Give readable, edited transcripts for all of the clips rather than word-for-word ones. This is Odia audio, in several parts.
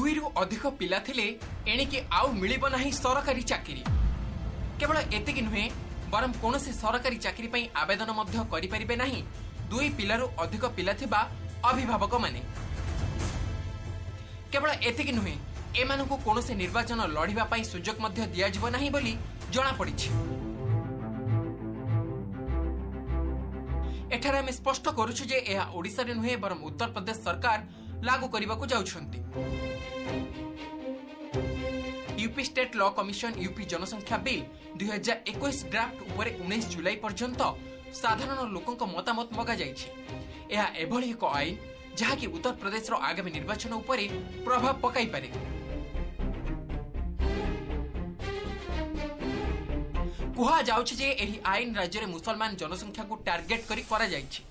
ଦୁଇରୁ ଅଧିକ ପିଲା ଥିଲେ ଏଣିକି ଆଉ ମିଳିବ ନାହିଁ ସରକାରୀ ଚାକିରି। କେବଳ ଏତିକି ନୁହେଁ, ବରଂ କୌଣସି ସରକାରୀ ଚାକିରି ପାଇଁ ଆବେଦନ ମଧ୍ୟ କରିପାରିବେ ନାହିଁ ଦୁଇ ପିଲାରୁ ଅଧିକ ପିଲା ଥିବା ଅଭିଭାବକମାନେ। କେବଳ ଏତିକି ନୁହେଁ, ଏମାନଙ୍କୁ କୌଣସି ନିର୍ବାଚନ ଲଢ଼ିବା ପାଇଁ ସୁଯୋଗ ମଧ୍ୟ ଦିଆଯିବ ନାହିଁ ବୋଲି ଜଣାପଡ଼ିଛି। ଏଠାରେ ଆମେ ସ୍ପଷ୍ଟ କରୁଛୁ ଯେ ଏହା ଓଡ଼ିଶାରେ ନୁହେଁ, ବରଂ ଉତ୍ତରପ୍ରଦେଶ ସରକାର ଲାଗୁ କରିବାକୁ ଯାଉଛନ୍ତି। ୟୁପି ଷ୍ଟେଟ୍ ଲ କମିଶନ ୟୁପି ଜନସଂଖ୍ୟା ବିଲ୍ 2021 ଡ୍ରାଫ୍ଟ ଉପରେ 19 ଜୁଲାଇ ପର୍ଯ୍ୟନ୍ତ ସାଧାରଣ ଲୋକଙ୍କ ମତାମତ ମଗାଯାଇଛି। ଏହା ଏଭଳି ଏକ ଆଇନ ଯାହାକି ଉତ୍ତରପ୍ରଦେଶର ଆଗାମୀ ନିର୍ବାଚନ ଉପରେ ପ୍ରଭାବ ପକାଇପାରେ। କୁହାଯାଉଛି ଯେ ଏହି ଆଇନ ରାଜ୍ୟରେ ମୁସଲମାନ ଜନସଂଖ୍ୟାକୁ ଟାର୍ଗେଟ କରି କରାଯାଇଛି।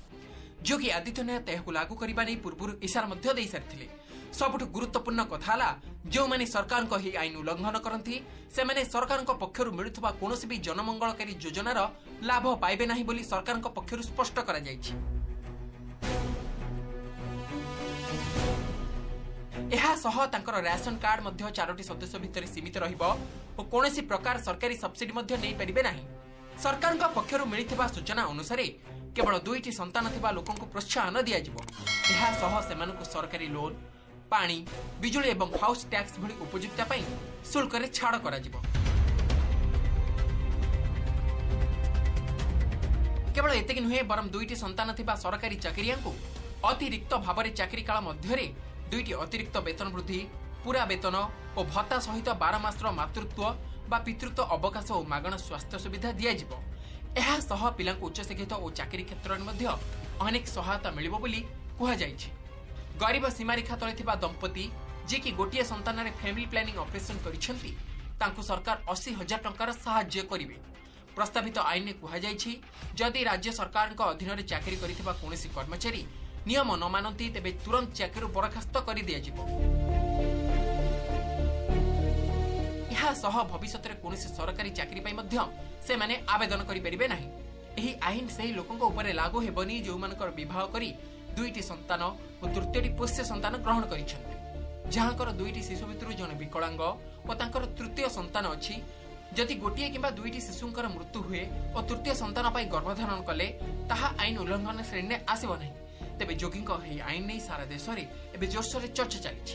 ଯୋଗୀ ଆଦିତ୍ୟନାଥ ଏହାକୁ ଲାଗୁ କରିବା ନେଇ ପୂର୍ବରୁ ଇସାରା ମଧ୍ୟ ଦେଇସାରିଥିଲେ। ସବୁଠୁ ଗୁରୁତ୍ୱପୂର୍ଣ୍ଣ କଥା ହେଲା, ଯେଉଁମାନେ ସରକାରଙ୍କ ଏହି ଆଇନ ଉଲ୍ଲଂଘନ କରନ୍ତି, ସେମାନେ ସରକାରଙ୍କ ପକ୍ଷରୁ ମିଳୁଥିବା କୌଣସି ବି ଜନମଙ୍ଗଳକାରୀ ଯୋଜନାର ଲାଭ ପାଇବେ ନାହିଁ ବୋଲି ସରକାରଙ୍କ ପକ୍ଷରୁ ସ୍ପଷ୍ଟ କରାଯାଇଛି। ଏହା ସହ ତାଙ୍କର ରାସନ କାର୍ଡ ମଧ୍ୟ ଚାରୋଟି ସଦସ୍ୟ ଭିତରେ ସୀମିତ ରହିବ ଓ କୌଣସି ପ୍ରକାର ସରକାରୀ ସବସିଡି ମଧ୍ୟ ନେଇପାରିବେ ନାହିଁ। ସରକାରଙ୍କ ପକ୍ଷରୁ ମିଳିଥିବା ସୂଚନା ଅନୁସାରେ କେବଳ ଦୁଇଟି ସନ୍ତାନ ଥିବା ଲୋକଙ୍କୁ ପ୍ରୋତ୍ସାହନ ଦିଆଯିବ। ଏହା ସହ ସେମାନଙ୍କୁ ସରକାରୀ ଲୋନ୍, ପାଣି, ବିଜୁଳି ଏବଂ ହାଉସ୍ ଟ୍ୟାକ୍ସ ଭଳି ଉପଯୋଗିତା ପାଇଁ ଶୁଳ୍କରେ ଛାଡ଼ କରାଯିବ। କେବଳ ଏତିକି ନୁହେଁ, ବରଂ ଦୁଇଟି ସନ୍ତାନ ଥିବା ସରକାରୀ ଚାକିରିଆଙ୍କୁ ଅତିରିକ୍ତ ଭାବରେ ଚାକିରି କାଳ ମଧ୍ୟରେ ଦୁଇଟି ଅତିରିକ୍ତ ବେତନ ବୃଦ୍ଧି, ପୁରା ବେତନ ଓ ଭତ୍ତା ସହିତ 12 ମାସର ମାତୃତ୍ୱ ବା ପିତୃତ୍ୱ ଅବକାଶ ଓ ମାଗଣା ସ୍ୱାସ୍ଥ୍ୟ ସୁବିଧା ଦିଆଯିବ। ଏହା ସହ ପିଲାଙ୍କୁ ଉଚ୍ଚଶିକ୍ଷିତ ଓ ଚାକିରି କ୍ଷେତ୍ରରେ ମଧ୍ୟ ଅନେକ ସହାୟତା ମିଳିବ ବୋଲି କୁହାଯାଇଛି। ଗରିବ ସୀମାରେଖା ତଳେ ଥିବା ଦମ୍ପତି ଯିଏକି ଗୋଟିଏ ସନ୍ତାନରେ ଫ୍ୟାମିଲି ପ୍ଲାନିଂ ଅପରେସନ କରିଛନ୍ତି, ତାଙ୍କୁ ସରକାର 80,000 ଟଙ୍କାର ସାହାଯ୍ୟ କରିବେ। ପ୍ରସ୍ତାବିତ ଆଇନରେ କୁହାଯାଇଛି, ଯଦି ରାଜ୍ୟ ସରକାରଙ୍କ ଅଧୀନରେ ଚାକିରି କରିଥିବା କୌଣସି କର୍ମଚାରୀ ନିୟମ ନ ମାନନ୍ତି, ତେବେ ତୁରନ୍ତ ଚାକିରିରୁ ବରଖାସ୍ତ କରିଦିଆଯିବ। ଏହା ସହ ଭବିଷ୍ୟତରେ କୌଣସି ସରକାରୀ ଚାକିରି ପାଇଁ ମଧ୍ୟ ସେମାନେ ଆବେଦନ କରିପାରିବେ ନାହିଁ। ଏହି ଆଇନ ସେହି ଲୋକଙ୍କ ଉପରେ ଲାଗୁ ହେବନି ଯେଉଁମାନଙ୍କର ବିବାହ କରି ଦୁଇଟି ସନ୍ତାନ ଓ ତୃତୀୟଟି ପୋଷ୍ୟ ସନ୍ତାନ ଗ୍ରହଣ କରିଛନ୍ତି, ଯାହାଙ୍କର ଦୁଇଟି ଶିଶୁ ଭିତରୁ ଜଣେ ବିକଳାଙ୍ଗ ଓ ତାଙ୍କର ତୃତୀୟ ସନ୍ତାନ ଅଛି। ଯଦି ଗୋଟିଏ କିମ୍ବା ଦୁଇଟି ଶିଶୁଙ୍କର ମୃତ୍ୟୁ ହୁଏ ଓ ତୃତୀୟ ସନ୍ତାନ ପାଇଁ ଗର୍ଭଧାରଣ କଲେ, ତାହା ଆଇନ ଉଲ୍ଲଂଘନ ଶ୍ରେଣୀରେ ଆସିବ ନାହିଁ। ତେବେ ଯୋଗୀଙ୍କ ଏହି ଆଇନ ନେଇ ସାରା ଦେଶରେ ଏବେ ଜୋରସୋରରେ ଚର୍ଚ୍ଚା ଚାଲିଛି।